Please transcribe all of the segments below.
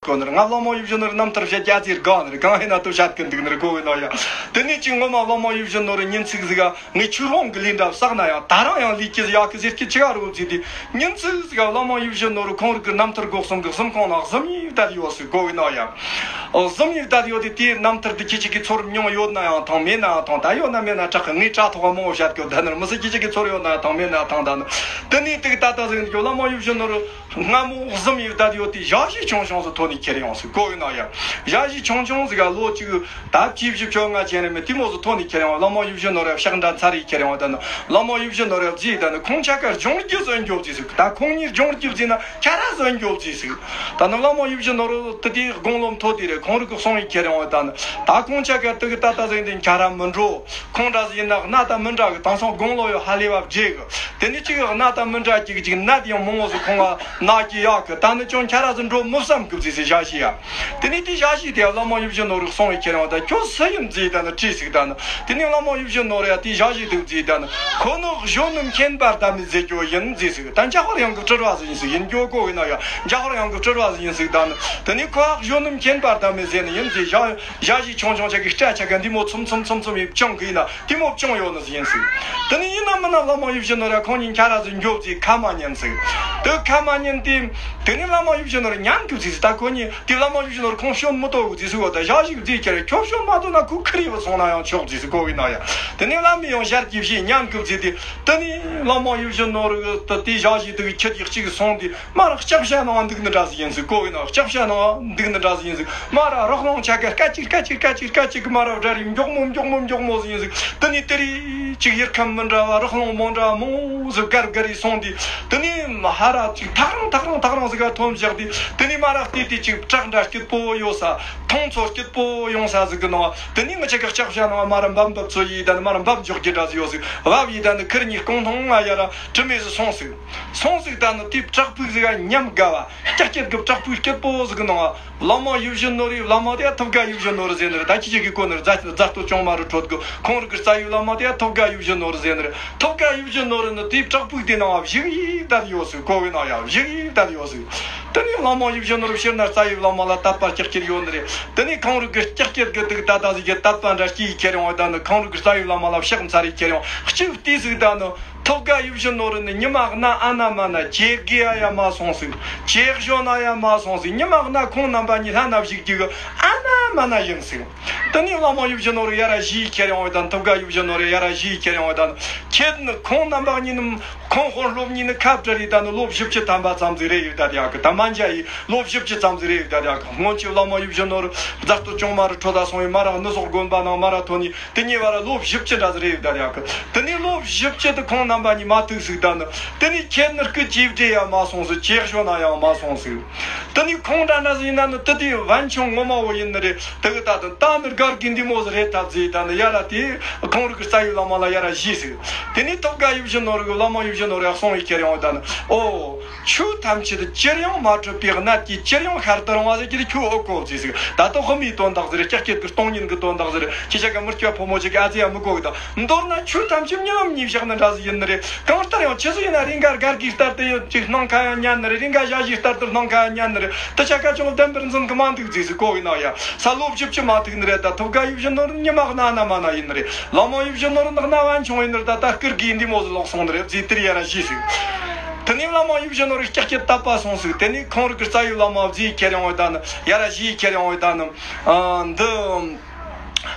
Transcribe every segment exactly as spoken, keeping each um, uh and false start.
གོ་ནི་རེད། ང་བླ་མ་ཡིད་བཞིན་ནོར་བུའི་རྣམ་ཐར་བཤད་རྒྱུ་ཨ་ཙི་དགའ་ནི་རེད། གང་ཡིན་ན་དུ་བཤད་གི་འདུག་ནི་རེད། གོ་གི་ནོ་ཡ། དེ་ནས་ཅིག་ངོ་མ་བླ་མ་ཡིད་བཞིན་ནོར་བུའི་ཉིན་ཚིག་ཟིག་ག་ངས་ཆོས་དབང་གི་ལས་འདྲ་བསགས་ན་ཡང་ད་རང་ཡང་ལས་ཀྱི་ཡག་གི་ཟེར་གི་ཅི་ག་རུ་བརྩིས་ཏེ། ཉིན་ཚིག་ཟིག་ག་བླ་མ་ཡིད་བཞིན་ནོར་བུ་ཁོང་རིག་གི་རྣམ་ཐར་སྒོ་གསུམ་གི་གསུམ་ཁོང་ན་གཟིམ་ཡིག་བསྡད་ཡོད་ཟིག། གོ་གི་ནོ་ཡ། གཟིམ་ཡིག་བསྡད་ཡོད་དེ། དེའི་རྣམ་ཐར་དེ་ཁྱེད་ཅག་གིས་ཚོར་མྱོང་ཡོད་ན་ཡང་ཐང་། མེད་ན་ཡང་ཐང་། ད་ཡོད་ན་མེད་ན་དྲག་གི། ངས་དྲ་ཐོག་མང་བོ་བཤད་གི་བསྡད་ནི་རེད། མི་སྲིད། ཁྱེད་ཅག་གིས་ཚོར་ཡོད་ན་ཡང་ཐང་། མེད་ན་ཡང་ཐང་། ད་ནི་དེ་ནས་དེ་གི་ད་ལྟ་ཟིག་འདི་བླ་མ་ཡིད་བཞིན་ནོར་བུ་སྔ་མོ་གཟིམ་ཡིག་བསྡད་ཡོད་དེ་ཞ་ཞི་ཆུང་ཆུང་ཟིག་ཐོན་ནས་ཁྱེར་ཡོང་ཟིག། གོ་གི་ནོ་ཡ། ཞ་ཞི་ཆུང་ཆུང་ཟིག་ག་ལོ་གཅིག་ད་བཅུ་བཞི་བཅོ་ལྔ་ཅན་རེད་མོད། དེ་མོ་ཟིག་ཐོན་ནས་ཁྱེར་ཡོང་། བླ་མ་ཡིད་བཞིན་ནོར་བུ་ཕྱག་འདྲ་འཚལ་རེ་ཁྱེར་ཡོང་། ད་ནི་བླ་མ་ཡིད་བཞིན་ནོར་བུ་བརྫིས། ད་ནི་ཁོང་ཆ་ག་སྦྱོང་རྒྱུ་ཟིག་འགྱོ་བརྩིས་ཟིག། ད་ཁོང་གཉིས་སྦྱོང་རྒྱུ་བརྩིས་ན་ཁྱོད་ར་ཟིག་འགྱོ་བརྩིས་ཟིག། ད་ནི་བླ་མ་ཡིད་བཞིན་ནོར་བུ་དེ་དུས་དགུང་ལོ་མཐོ་དེ་རེད། ཁོང་རིག་གི་གསུང་ཡིག་ཁྱེར་ཡོང་། ད་ནི་ད་ཁོང་ཆ་ག་དེ་གི་ད་ལྟ་ཟིག་འདི་ཁྱོད་ར་མི་འགྲོ། ཁོང་འདྲ་ཟིག་ཡིན་ན་གནའ་དང་མི་འདྲ་གི། དེང་སང་དགུང་ལོ་ཡང་ཧ་ལས་པ་བགྲེས་གི། དེ་ནས་ཅིག་གནའ་དང་མི་འདྲ་ཅིག་ཅིག་ནད་ཡང་མང་བོ་ཟིག་ཁོང་ང་ན་གི་ཡོད་གི། ད་ནི་ཅང་ཁྱོད་ར་ཟིག་འགྲོ་མི་བསམ་གི་བརྩིས་ཟིག། ཞ་ཞི་ཡ། དེ་ནས་དེ་ཞ་ཞི་དེ་བླ་མ་ཡིད་བཞིན་ནོར་བུའི་གསུང་ཡིག་ཁྱེར་ཡོང་། ད་ཁྱོད་སུ་ཡིན་བརྩིས། ད་ནི་དྲིས་ཟིག། ད་ནི་དེ་ནས་བླ་མ་ཡིད་བཞིན་ནོར་བུ་ཡ་དེ་ཞ་ཞི་དེ་བརྩིས། ད་ནི་ཁོ་ནི་གཞོན་ནུ་མཁྱེན་པ་ཟླ་མེད་ཟེར་རྒྱུ་ཡིན་བརྩིས་ཟིག། ད་འཇམ་དཔལ་དབྱངས་གི་སྤྲུལ་བ་ཟིག་ཡིན་ཟིག། ཡིན་རྒྱུ་གོ་གི་ནོ་ཡ། འཇམ་དཔལ་དབྱངས་གི་སྤྲུལ་བ་ཟིག་ཡིན་ཟིག། ད་ནི་དེ་ནས་ཁོ་གཞོན་ནུ་མཁྱེན་པ་ཟླ་མེད་ཟེར་ནི་ཡིན་ཟིག། ཞ་ཞི་ཆུང་ཆུང་ཆ་གི་སྐྲ་ཆ་ག་འདི་མོ་ཚུམ་ཚུམ་ཚུམ་ཚུམ་ཡིན་བཅང་གི་ཡིན་ན། དེ་མོ་བྱུང་ཡོད་ནི་ཟིག་ཡིན་ཟིག། དེ་ནས་ཡིན་ན་མིན་ན་བླ་མ་ཡིད་བཞིན་ནོར་བུ་ཁོང་གཉིས་ཁྱོད་ར་ཟིག་འགྱོ་བརྩིས། ཁ་མ་ཉན་ཟིག། དེ་ཁ་མ་ཉན་དེ། དེ་ནས་བླ་མ་ཡིད་བཞིན་ནོར་བུ་ཉན་གི་བརྩིས་ཟིག། ད་ཁོ་གཉིས་དེ་བླ་མ་ཡིད་བཞིན་ནོར་བུ་ཁོང་བསྐྱོན་མི་ཐུབ་གི་བརྩིས་ཟིག། འོ་ད་ཞ་ཞི་གིས་བརྩིས་ཁྱེར། ཁྱོད་བསྐྱོན་མ་ཐུབ་ན་ཁོ་ཁི་རི་བུ་སོང་ན་ཡང་ཆོག་བརྩིས་ཟིག། གོ་གི་ནོ་ཡ། དེ་ནས་བླ་མས་ཡང་ཞལ་གྱིས་བཞེས། ཉན་གི་བརྩིས་ཏེ། དེ་ནས་བླ་མ་ཡིད་བཞིན་ནོར་བུ་དེ་དེ་ཞ་ཞི་དེ་གི་ཁྱེད་ཀྱི་གཅིག་སོང་དེ། མར་ལྕགས་བྱ་ནང་འདུག་ནི་འདྲ་ཟིག་ཡིན་ཟིག། གོ་གི་ནོ། ལྕགས་བྱ་ནང་འདུག་ནི་འདྲ་ཟིག་ཡིན་ཟིག། མར་རོ་ལངས་ཆ་ག་སྐད་ཅིག་སྐད་ཅིག་སྐད་ཅིག་སྐད་ཅིག་གི་མར་བྲ་རིམ་མགྱོགས་མོ་མགྱོགས་མོ་མགྱོགས་མོ་ཟིག་ཡིན་ཟིག། དེ་ནས་དེ་རིགས་ཅིག་ཡུལ་ཁམས་མི་འདྲ་བ་རོ་ལངས་མང་འདྲ་མང་ཟིག་གར་གར་རེ་སོང་དེ། དེ་ནས་ཧ་ར་ཅིག་ཐག་རིང་ཐག་རིང་ཐག་རིང་ཟིག་ག་ཐོན་བཞག་དེ། དེ་ནས་མར་བལྟས་དེ་ཅིག་བྲག་འདྲ་སྐྱིད་པོ་ཡོད་ས། མཐོང་ཚོར་སྐྱིད་པོ་ཡོང་ས་ཟིག་གི་ནང་། དེ་ནས་ངི་ཆ་ག་ལྕགས་བྱ་ནང་མར་འབབ་འབབ་ཚོ་ཡིས། ད་ནི་མར་འབབ་འཇོག་རྒྱུ་འདྲ་ཟིག་ཡོད་ཟིག། བབས་ཡིས། ད་ནི་ཁིར་གཉིས་རྐང་འཐུང་ང་ཡ་ར་དྲི་མེད་ཟིག་སོང་ཟིག། སོང་ཟིག། ད་ནི་དེ་བྲག་ཕུག་ཟིག་ག་ཉམས་དགའ་བ། ཀྱག་ཀྱག་གི་བྲག་ཕུག་སྐྱིད་པོ་ཟིག་གི་ནང་བླ་མ་ཡིད་བཞིན་ནོར་བུ། བླ་མ་དེ་ཐུབ་དགའ་ཡིད་བཞིན་ནོར་བུ་ཟེར་ནི་རེད། ད་ཁྱེད་ཅག་གིས་གོ་ནི་རེད། རྫ་རྫ་སྟོད་ཅང་མ་རུ་ཁྲོད་གི་ཁོང་རིག་གི་རྩ་བའི་བླ་མ་དེ་ཐུབ་དགའ་ཡིད་བཞིན་ནོར་བུ་ཟེར་ནི་རེད། ཐུབ་དགའ་ཡིད་བཞིན་ནོར་བུ་ནི་དེའི་བྲག་ཕུག་དེ་ནང་བཞུགས་ཡིས་བསྡད་ཡོད་ཟིག། གོ་གི་ནོ་ཡ། བཞུགས་ཡིས་བསྡད་ཡོད་ཟིག། དེ་ནས་བླ་མ་ཡིད་བཞིན་ནོར་བུ་སྤྱིར་ན་རྩ་བའི་བླ་མ་ལ་དད་པ་ཀྱག་ཀྱག་ཡོད་ནི་རེད། དེ་ནས་ཁོང་རིག་གི་ཀྱག་ཀྱག་གི་དུག་ད་ད་ཟིག་གི་དད་པ་འདྲ་སྐྱེས་ཁྱེར་ཡོང་། ད་ནི་ཁོང་རིག་གི་རྩ་བའི་བླ་མ་ལ་ཕྱག་འཚལ་རེ་ཁྱེར་ཡོང་། གཅིག་བལྟས་ཟིག། ད་ནི། ཐུབ་དགའ་ཡིད་བཞིན་ནོར་བུ་ནི་ཉི་མ་གནའ་ཨ་ན་མ་ན་ཇེ་རྒས་ཡ་མ་སོང་ཟིག། ཇེ་གཞོན་ན་ཡ་མ་སོང་ཟིག། ཉི་མ་གནའ་ཁོང་རྣམ་པ་གཉིས་ལྷན་ན་བཞུགས་རྒྱུ་གི་ཨ་ན་མ་ན་ཡིན་ཟིག། དེ་ནས་བླ་མ་ཡིད་བཞིན་ནོར་བུ་ཡར་ར་བཞུགས་ཁྱེར་ཡོང་བ་དང་། ཐུབ་དགའ་ཡིད་བཞིན་ནོར་བུ་ཡར་ར་བཞུགས་ཁྱེར་ཡོང་བ་དང་། ཁྱེད་ནི་ཁོང་རྣམ་པ་གཉིས་ནི། ཁོང་དཔོན་སློབ་གཉིས་ནི་ཁ་བྲལ་རེ་ད་ནི་ལོ་བཞི་བཅུ་ཐམ་པ་ཙམ་ཟིག་རེད་ཡོད་ད་དེ་ཡག་གི། ད་མ་འཇའ་ཡིས་ལོ་བཞི་བཅུ་ཙམ་ཟིག་རེད་ཡོད་ད་དེ་ཡག་གི། སྔོན་ཆད་བླ་མ་ཡིད་བཞིན་ནོར་བུ་རྫ་སྟོད་ཅང་མ་རུ་ཁྲོད་ད་སོང་ཡིན། མར་ར་ནུབ་སོག་དགོན་པ་ནང་མར་ར་ཐོན་ནི། དེ་གཉིས་བར་ལོ་བཞི་བཅུ་འདྲ་ཟིག་རེད་ཡོད་ད་ཡག་གི། དེ་ནས་ལོ་བཞི་བཅུ་དེ་ཁོང་རྣམ་པ་གཉིས་མ་ཐུག་ཟིག། ད་ནི་དེ་ནས་ཁྱེད་ནི་སྐུ་ཇེ་བགྲེས་ཡ་མ་སོང་ཟིག། ཇེ་གཞོན་ན་ཡང་མ་སོང་ཟིག། དེ་ནས་ཁོང་འདྲ་འདྲ་ཟིག་ཡིན་ན་ནི་དེ་དུས་བན་ཆུང་ངོ་མ་བོ་ཡིན་ནི་རེད། དེ་གི་ད་དུང་ད་ནི་སྒར་གི་འདི་མོ་ཟིག་རེད་ཐབས་ཟིག། ད་ནི་ཡར་ར་དེ་ཁོང་རིག་གི་རྩ་བའི་བླ་མ་ལ་ཡར་ར་བཞུགས་ཟིག། དེ་ནས་ཐུབ་དགའ་ཡིད་བཞིན་ནོར་བུ་གི་བླ་མ་ཡིད་བཞིན་ནོར་བུ་ཡར་སོང་ཡི་ཁྱེར་ཡོང་། ད་ནི་ཨོ། ཆོས་ཐམས་ཅད་ཅིར་ཡང་མ་གྲུབ་པའི་གནད་ཀྱིས་ཅིར་ཡང་ཤར་དུ་རུང་བ་ཟེར་གྱི་ཁྱོད་ཨོ་གོ་ཟིག་ཟིག། ད་ལྟ་དབུ་མའི་དོན་དག་ཟེར། ཀྱག་ཀྱག་གི་སྟོང་ཉིད་ཀྱི་དོན་དག་ཟེར། ཁྱེད་ཅག་གི་མི་སྐྱ་ཕོ་མོ་ཅིག་ཨ་ཙི་ཡ་མི་གོ་གི། ད་མདོར་ན་ཆོས་ཐམས་ཅད་རྨི་ལམ་གཉིས་བཞག་ནི་འདྲ་ཟིག་ཡིན་ནི་རེད། གང་ལྟར་ཡང་ཆི་ཟིག་ཡིན་ན་རེ་འགའ་སྒར་གི་ལྟར་དུ་ཡོད་ཅིག་སྣང་ཁ་ཡང་ཉན་ནི་རེད། རེ་འགའ་ཞ་ཞིའི་ལྟར་དུ་སྣང་ཁ་ཡང་ཉན་ནི་རེད། དེ་ཆ་ག་ཅུང་བདེན་པར་འཛིན་གི་མ་འདུག་ཟིག་ཟིག་གོ་གི་ན་ཡ། ས་ལོ་བཞི་བཅུ་མ་ཐུག་ནི་རེད། ད་ཐུབ་དགའ་ཡིད་བཞིན་ནོར་བུ་ཉི་མ་གནའ་ན་མ་ན་ཡིན་ནི་རེད། བླ་མ་ཡིད་བཞིན་ནོར་བུ་ནགས་ན་བན་ཆུང་ཡིན་ནི་རེད། ད་ད་སྐུར་གི་འདི་མོ་ཟིག་ལོག་སོང་ནི་རེད་ཟིག། དེར་ཡར་ར་བཞུགས་ཟིག། དེ་ནས་བླ་མ་ཡིད་བཞིན་ནོར་བུ་ཀྱག་ཀྱག་དད་པ་སོང་ཟིག། དེ་ནས་ཁོང་རིག་གི་རྩ་བའི་བླ་མ་བརྫིས་ཁྱེར་ཡོང་བའི་ད་ནི། ཡར་ར་བཞུགས་ཁྱེར་ཡོང་བའི་ད་ནི། ཨ། འདི།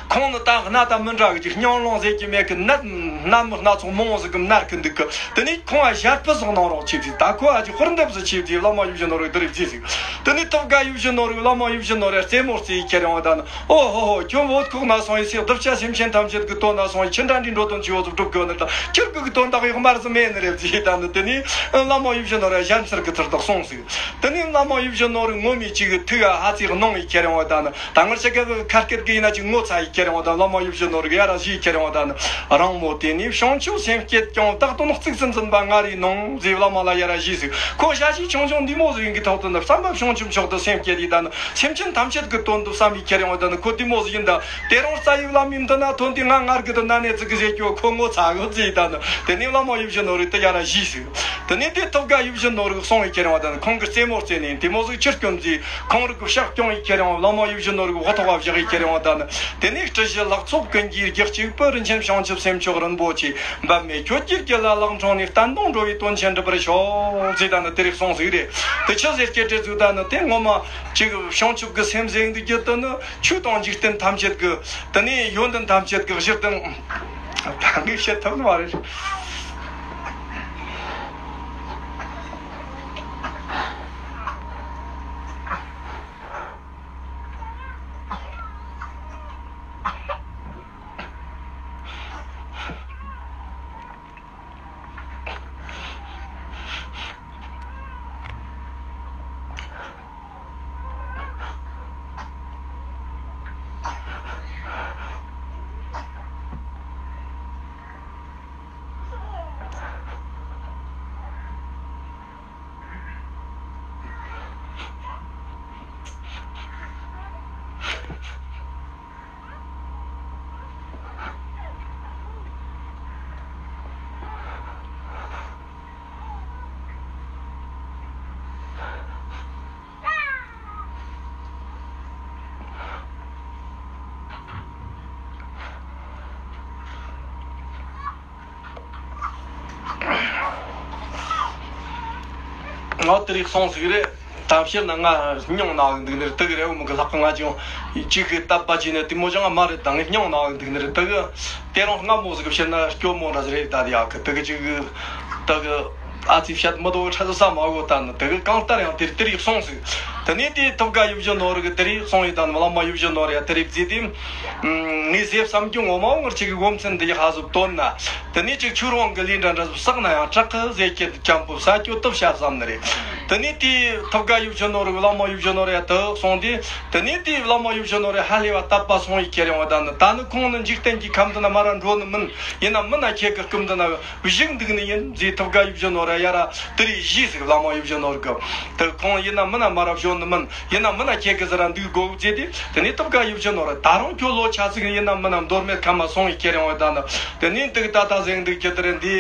ཁོང་ནི་ད་གནའ་དང་མི་འདྲ་གི་ཅིག་སྙིང་རླུང་ཟེར་གྱི་མེད་གི། ནད་སྣ་མི་སྣ་ཚོགས་མང་བོ་ཟིག་གི་མནར་གི་འདུག་གི། དེ་ནས་ཁོང་ང་ཞལ་ཕུ་ཟིག་གནང་རོགས་བྱས་ཟིག། ད་ཁོ་ཨ་ཅིག་དཔེར་འདེབས་ཟིག་བྱས་ཟིག། བླ་མ་ཡིད་བཞིན་ནོར་བུ་དེ་རིགས་བརྫིས་ཟིག། དེ་ནས་ཐུབ་དགའ་ཡིད་བཞིན་ནོར་བུ་བླ་མ་ཡིད་བཞིན་ནོར་བུ་རྩེད་མོ་རྩེ་ཡི་ཁྱེར་ཡོང་བའི་ད་ནི། ཨོ་ཧོ་ཧོ། ཁྱོད་བོད་ཁོག་ན་སོང་ཡི་སྲས། གདུལ་བྱ་སེམས་ཅན་ཐམས་ཅད་ཀྱི་དོན་ན་སོང་ཡི། ཁྱེད་འདྲ་འདྲའི་འགྲོ་དོན་ཆེ་བོ་ཟིག་སྒྲུབ་དགོས་ནི་ད། ཁྱེད་ཀྱི་གི་དོན་དག་ཡོག་མར་ཟིག་མེད་ནི་རེད་བརྫིས། ད་ནི་དེ་ནས་བླ་མ་ཡིད་བཞིན་ནོར་བུ་ཞལ་མཚར་གི་ཚུལ་དུ་སོང་ཟིག། དེ་ནས་བླ་མ་ཡིད་བཞིན་ནོར་བུ་ངོ་མས་ཅིག་གི་ཐུགས་ཨ་ཧ་ཙི་གནང་ཡི་ཁྱེར་ཡོང་བ་ད་ནི། ད་ངར་ཆ་ག་གི་ཁ་སྐད་གི་ཡིན་ན་ཅིག་ངོ་ཚ་ཡི་ཁྱེར། ཡོང་བ་དང་། བླ་མ་ཡིད་བཞིན་ནོར་བུ་ཡར་བཞེས་ཁྱེར་ཡོང་བ་དང་། རང་མོ་དེ་ནས་བྱང་ཆུབ་སེམས་བསྐྱེད་ཀྱང་། བདག་དོན་གཙིགས་སུ་འཛིན་པ་ང་རེ་ནོ་ཟེར་བླ་མ་ལ་ཡར་བཞེས་ཟིག་ཁོ་ཞ་ཞི་ཆུང་ཆུང་འདི་མོ་ཟིག་ཡིན་གི་ཐོག་ཏུ་ནི། བསམ་པ་བྱང་ཆུབ་མཆོག་ཏུ་སེམས་བསྐྱེད་དེ་དང་ནི། སེམས་ཅན་ཐམས་ཅད་ཀྱི་དོན་དུ་བསམ་ཡས་ཁྱེར་ཡོང་བ་དང་ནི། ཁོ་འདི་མོ་ཟིག་ཡིན་ད། དེ་རིང་རྩ་བའི་བླ་མའི་མདུན་ན་ཐོན་ཏེ། ང་སྔར་གི་དུ་ན་ནས་ཙིག་གི་ཟེར་རྒྱུ་ཁོ་ངོ་ཚ་གི་ཟེར་ད་ནི། དེ་ནས་བླ་མ་ཡིད་བཞིན་ནོར་བུ་དེ་ཡར་བཞེས་ཟིག་དེ་ནས་དེ་ཐུབ་དགའ་ཡིད་བཞིན་ནོར་བུ་གསུང་ཡས་ཁྱེར་ཡོང་བ་དང་ནི། ཁོང་གི་རྩེད་མོ་རྩེ་ནས་དེ་མོ་ཟིག་ཆུ་སྐྱོམ་ཟིག་ཁོང་རིག་གི་ཕྱག་སྐྱོང་ཡས་ཁྱེར་ཡོང་། བླ་མ་ཡིད་བཞིན་ནོར་བུ་འོ་ཐོག་བ་བཞག་ཡས་ཁྱེར་ཡོང་བ་དང་ནི། དེ་ནས་སྤྲུལ་གཞི་ལྷ་ཚོགས་ཀུན་གྱི་རྒྱུད་གཅིག་པུ། རིན་ཆེན་བྱང་ཆུབ་སེམས་མཆོག་རིན་པོ་ཆེ། འབད་མེད་ཁྱོད་ཀྱི་རྒྱུད་ལ་ལྷག་འཕྲང་ནས། བསྟན་དང་འགྲོ་བའི་དོན་ཆེན་འགྲུབ་པར་ཤོག་ཟེར་ད་ནི་དེ་རིགས་གསུངས་ཟིག་རེད། དེ་ཆི་ཟེར་སྐད་དེ་ཟིག་ད་ནི། དེ་ངོ་མ་ཅིག་བྱང་ཆུབ་ཀྱི་སེམས་ཟེར་འདུག་རྒྱུ་དེ་ནི། ཆོས་དང་འཇིག་རྟེན་ཐམས་ཅད་ཀྱི། དེ་ནས་ཡོན་ཏན་ཐམས་ཅད་ཀྱི་གཞི་རྟེན། ད་ངས་བཤད་ཐུབ་ནི་མ་རེད། ང་དེ་རིགས་སོང་ཟིག་རེད། ད་ཕྱིར་ན་ང་སྙིང་ན་འདུག་ནི་རེད། དེ་གི་རེ་བ་མི་གི་ལྷག་གི་ང་ཅང་གཅིག་གི་བཏབ་པ་བྱས་ནས་དེ་མོ་ཅང་མ་རེད། ད་ངས་སྙིང་ན་འདུག་ནི་རེད། དེ་གི་དེ་རང་སྔ་མོ་ཟིག་གི་ཕྱིར་ན་སྐྱོ་མོ་འདྲ་ཟིག་རེད། ད་དེ་ཡག་གི་དེ་གི་ཅིག་གི་དེ་གི་ཨ་ཙི་བཤད་མི་དོ་ཁྲ་ཟིག་ས་མ་གོ་ད་ནི་དེ་གི་གང་ལྟར་ཡང་དེར་དེ་རིགས་སོང་ཟིག་དེ་ནས་དེ་ཐུབ་དགའ་ཡིད་བཞིན་ནོར་བུ་གི་དེ་རིགས་སོང་ཡིན་ད་ནི། བླ་མ་ཡིད་བཞིན་ནོར་བུ་ཡ་དེ་རིགས་བརྩིས་ཏེ། ངས་ཟེར་བསམ་རྒྱུ་ངོ་མ་བོ་ངར་ཅིག་གི་སྒོ་མཚན་འདི་ཡི་ཧ་ཟོབ་དོན་ན། དེ་ནས་ཅིག་ཆུ་རོང་གི་ལས་འདྲ་འདྲ་བསགས་ན་ཡང་དྲག་གི་ཟེར་གྱི་འདུག་ཅམ་པོ་ས་ཁྱོད་སྟབས་བྱ་བསམ་ནི་རེད། དེ་ནས་དེའི་ཐུབ་དགའ་ཡིད་བཞིན་ནོར་བུ་བླ་མ་ཡིད་བཞིན་ནོར་བུ་ཡ་དུ་སོང་དེ། དེ་ནས་དེའི་བླ་མ་ཡིད་བཞིན་ནོར་བུ་ཧ་ལས་པ་བཏབ་པ་སོང་ཡི་ཁྱེར་ཡོང་བ་ད་ནི། ད་ནི་ཁོང་ནི་འཇིག་རྟེན་གྱི་ཁམས་འདི་ན་མ་ར་འགྲོ་ནི་མིན། ཡིན་ན་མིན་ན་ཁྱེད་ཀྱི་སྐུ་མདུན་ན་བཞུགས་འདུག་ནི་ཡིན་ཟེར་ཐུབ་དགའ་ཡིད་བཞིན་ནོར་བུ་ཡ་ར་དེ་རིགས་བཞེས་ཟིག་བླ་མ་ཡིད་བཞིན་ནོར་བུ་གི། དེ་ཁོང་ཡིན་ན་མིན་ན་མ་ར་བཞོན་ནི་མིན། ཡིན་ན་མིན་ན་ཁྱེད་ཀྱི་ཟི་ར་འདུག་དགོས་ཟེར་དེ། དེ་ནས་ཐུབ་དགའ་ཡིད་བཞིན་ནོར་བུ་ད་རུང་ཁྱོད་ལོ་ཆ་ཟིག་ཡིན་ན་མིན་ན་མདོ་སྨད་ཁམས་མ་སོང་ཡི་ཁྱེར་ཡོང་བ་ད་ནི། དེ་ནས་འདུག་ད་ལྟ་ཟེར་འདུག་ཁྱེད་དེ་རེད། འདི་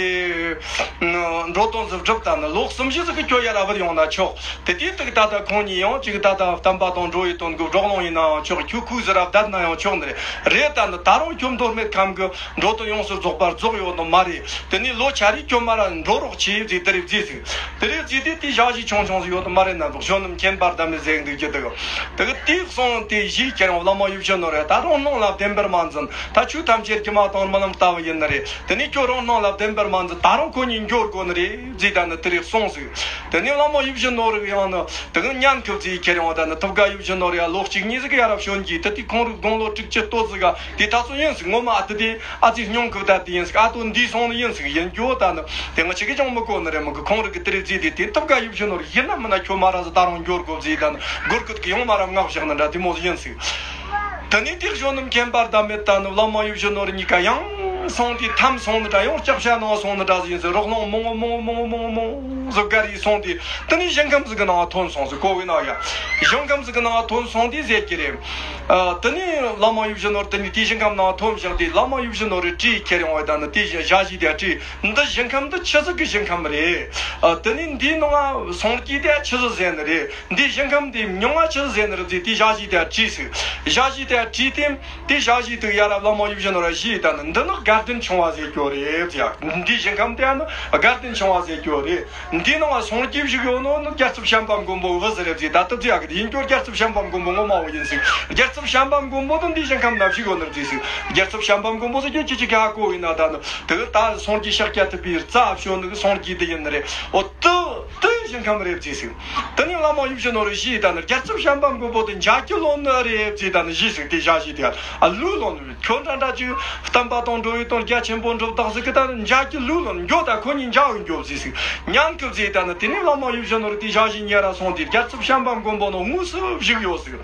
འགྲོ་དོན་ཟིག་སྒྲུབ་ད་ནི་ལོ་གསུམ་བཞི་ཟིག་གི་ཁྱོད་ཡར་ར་བུད་ཡོང་ན་ཆོག་དེ་དུས་དུས་ད་ལྟ་ཁོང་གཉིས་ཡང་ཅིག་ད་ལྟ་བསྟན་པ་དང་འགྲོ་བའི་དོན་གྱི་རོགས་ལོང་ཡིན་ནའང་ཆོག་ཁྱོད་ཁུག་ཟིག་ར་བསྡད་ན་ཡང་ཆོག་ནི་རེད། རེད་ད་ནི་ད་རུང་ཁྱོད་མདོ་སྨད་ཁམས་ཀྱི་འགྲོ་དོན་ཡོངས་སུ་རྫོགས་པར་རྫོགས་ཡོད་ནི་མ་རེད། དེ་ནས་ལོ་ཆ་རེ་ཁྱོད་མ་ར་འགྲོ་རོགས་བྱེད་ཟེར་དེ་རེད་བརྩིས་ཟིག་དེ་རེད་བརྩིས་དུས་དེ་ཞག་བཞི་ཆུང་ཆུང་ཟིག་ཡོད་ནི་མ་རེད་ན་འདུག་གཞོན་ནུ་མཁྱེན་པ་ཟླ་མེད་ཟེར་འདུག་རྒྱུ་དུ་དེ་གི་དེ་གསུངས་དེ་བཞེས་ཁྱེར་ཡོང་བླ་མ་ཡིད་བཞིན་ནོར་བུ་ད་རུང་སྣང་ལ་བདེན་པར་མ་འཛིན། ད་ཆོས་ཐམས་ཅད་སྒྱུ་མ་དང་རྨི་ལམ་ལྟ་བུ་ཡིན་ནི་རེད། དེ་ནས་ཁྱོད་རང་སྣང་ལ་བདེན་པར་མ་འཛིན། ད་རུང་ཁོ་གཉིས་འགྱོ་དགོས་ནི་རེད་ཟེར་ད་ནི་དེ་རིགས་གསུངས་ཟིག་དེ་ནས་བླ་མ་ཡིད་བཞིན་ནོར་བུ་ཡང་ནི་དེ་གི་ཉན་ཁུབ་ཟིག་ཁྱེར་ཡོང་ད་ནི་ཐུབ་དགའ་ཡིད་བཞིན་ནོར་བུ་ཡ་ལོ་གཅིག་གཉིས་ཟིག་ཡར་ར་བྱོན་གྱིས། དེ་དུས་ཁོང་རིག་དགུང་ལོ་དྲུག་ཅུ་ལྟོ་ཟིག་ག་དེ་ད་ཚོ་ཡིན་ཟིག་ངོ་མ་ཨ་ཏི་དེ་ཨ་ཙི་སྙུང་ཁུབ་ད་དེ་ཡིན་ཟིག་ཨ་ཏོ་འདི་སོང་ནི་ཡིན་ཟིག་ཡིན་འགྱོ་ད་ནི་དེ་ང་ཅིག་གི་ཅང་མི་གོ་ནི་རེད། མི་གི་ཁོང་རིག་གི་དེ་རིགས་ཟིག་དེ་དེ་ཐུབ་དགའ་ཡིད་བཞིན་ནོར་བུ་ཡིན་ན་མིན་ན་ཁྱོད་མ་ར་ཟིག་ད་རུང་འགྱོ་དགོས་ཟིག་ད་ནི་སྒོར་ཁུད་གི་ཡང་མ་ར་མངགས་བཞག་ནི་འདྲ་དེ་མོ་ཟིག་ཡིན་ཟིག་དེ་ནས་དེ་གཞོན་ནུ་མཁྱེན་པ་ཟླ་མེད་ད་ནི་བླ་མ་ཡིད་བཞིན་ནོར་བུ་གཉིས་ཀ་ཡང་སོང་དེ་ཐམ་སོང་ནི་འདྲ་ཡང་སྐྱབས་ཤ་ནང་སོང་ནི་འདྲ་ཟིག་ཡིན་ཟིག་རོགས་ལོང་མང་མང་མང་མང་མང་ཟིག་ག་རེ་སོང་དེ་དེ་ནས་ཞིང་ཁམས་ཟིག་གི་ནང་ཐོན་སོང་ཟིག་གོ་བས་ན་ཡ་ཞིང་ཁམས་ཟིག་གི་ནང་ཐོན་སོང་དེ་ཟེར་གི་རེད། ཨ། དེ་ནས་བླ་མ་ཡིད་བཞིན་ནོར་བུ་དེ་ནས་དེ་ཞིང་ཁམས་ནང་ཐོན་བཞག་དེ་བླ་མ་ཡིད་བཞིན་ནོར་བུ་དྲིས་ཁྱེར་ཡོང་བ་ད་ནི་དེ་ཞག་བཞི་དེ་དྲིས། འདི་ཞིང་ཁམས་འདི་ཆི་ཟིག་གི་ཞིང་ཁམས་རེད། ཨ། དེ་ནས་འདིའི་ནང་སོང་གི་དེ་ཆི་ཟིག་ཟེར་ནི་རེད། འདི་ཞིང་ཁམས་འདི་མྱིང་ང་ཆི་ཟེར་ནི་རེད་ཟེར་དེ་ཞག་བཞི་དེ་དྲིས་ཟིག་ཞག་བཞི་དེ་དྲིས་ཏེ། དེ་ཞག་བཞི་དུ་ཡར་བླ་མ་ཡིད་བཞིན་ནོར་བུ་ཞུས་ད་ནི་འདི་ནི་དགའ་ལྡན་ཆུང་བ་ཟེར་རྒྱུ་རེད་ཟེར། འདི་ཞིང་ཁམས་དེ་ནི་དགའ་ལྡན་ཆུང་བ་ཟེར་རྒྱུ་རེད། འདི་ནང་སོང་གི་བཞུགས་ཡོད་ནོ་ནི་རྒྱལ་ཚབ་བྱམས་པ་མགོན་པོ་བུ་ཟེར་རེད་ཟེར། ད་ལྟ་ཟེར་ཡག་གི་ཡིན་རྒྱུ་རྒྱལ་ཚབ་བྱམས་པ་མགོན་པོ་ངོ་མ་བོ་ཡིན་ཟིག་རྒྱལ་ཚབ་བྱམས་པ་མགོན་པོ་ནི་འདི་ཞིང་ཁམས་ན་བཞུགས་ཡོད་ནི་རེད་ཟེར་ཟིག་རྒྱལ་ཚབ་བྱམས་པ་མགོན་པོ་ཟེར་རྒྱུ་ཅི་ཅི་ག་གོ་ཡིན་ན་ད་ནི་དེ་ད་སོང་གི་ཤཱཀྱ་ཐུབ་པའི་རྩ་བྱོན་ནི་སོང་གི་དེ་ཡིན་ནི་རེད། འོ་དེ་དེ་ཞིང་ཁམས་རེད་ཟེར་ཟིག་དེ་ནས་བླ་མ་ཡིད་བཞིན་ནོར་བུ་ཞུས་ད་ནི་རྒྱལ་ཚབ་བྱམས་པ་མགོན་པོ་དེ་འཇའ་གི་ལོ་ནི་རེད་ཟེར་ད་ནི་ཞུས་ཟིག་དེ་ཞག་བཞི་དེ་ཨ་ལུས་ལོ་ནི་ཁྱོད་འདྲ་འདྲ་ཅིག་བསྟན་པ་དང་འགྲོ་བའི་དོན་རྒྱ་ཆེན་པོ་འགྲུབ་དག་ཟིག་གི་ད་ནི་འཇའ་གི་ལུས་ལོ་ནི་འགྱོ་ད་ཁོ་གཉིས་འཇའ་འོ་འགྱོ་ཟེར་ཟིག་ཉན་གི་ཟེར་ད་ནི་དེ་ནས་བླ་མ་ཡིད་བཞིན་ནོར་བུ་དེ་ཞག་བཞི་ཉལ་ར་སོང་དེ་རྒྱལ་ཚབ་བྱམས་པ་མགོན་པོ་ནི་དངོས་སུ་བཞུགས་ཡོད་ཟིག་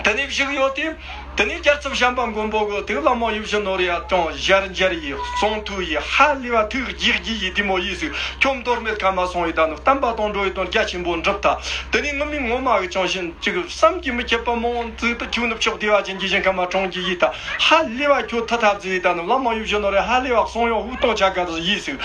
དེ་ནས་བཞུགས་ཡོད་དེ། དེ་ནས་རྒྱལ་ཚབ་བྱམས་པ་མགོན་པོ་གི་དེ་བླ་མ་ཡིད་བཞིན་ནོར་བུ་ཡ་ཅང་ཞལ་མཇལ་ཡིས་གསུང་ཐོས་ཡིས་ཧ་ལས་པ་ཐུགས་དགྱེས་དགྱེས་ཡིས་དེ་མོ་ཡིས་ཟིག་ཁྱོད་མདོ་སྨད་ཁ་མ་སོང་ཡི་ད་ནི་བསྟན་པ་དང་འགྲོ་ཡི་དོན་རྒྱ་ཆེན་པོ་འགྲུབ་ད། དེ་ནས་ངུ་མི་ངོ་མ་གི་ཅང་བཞིན་ཅིག་བསམ་གྱིས་མི་ཁྱབ་པ་མང་ཙིག་ཏུ་ཁྱོད་ནི་ཕྱོགས་བདེ་བ་ཅན་གྱི་ཞིང་ཁ་མ་གྲོང་གི་ཡིས་ད་ཧ་ལས་པ་ཁྱོད་ཐུགས་ཐབས་ཟིག་ཡིས་ད་ནི་བླ་མ་ཡིད་བཞིན་ནོར་བུ་ཧ་ལས་པ་གསུང་ཡང་ཧུ་ཏོང་ཆ་ག་ཟིག་ཡིས་ཟིག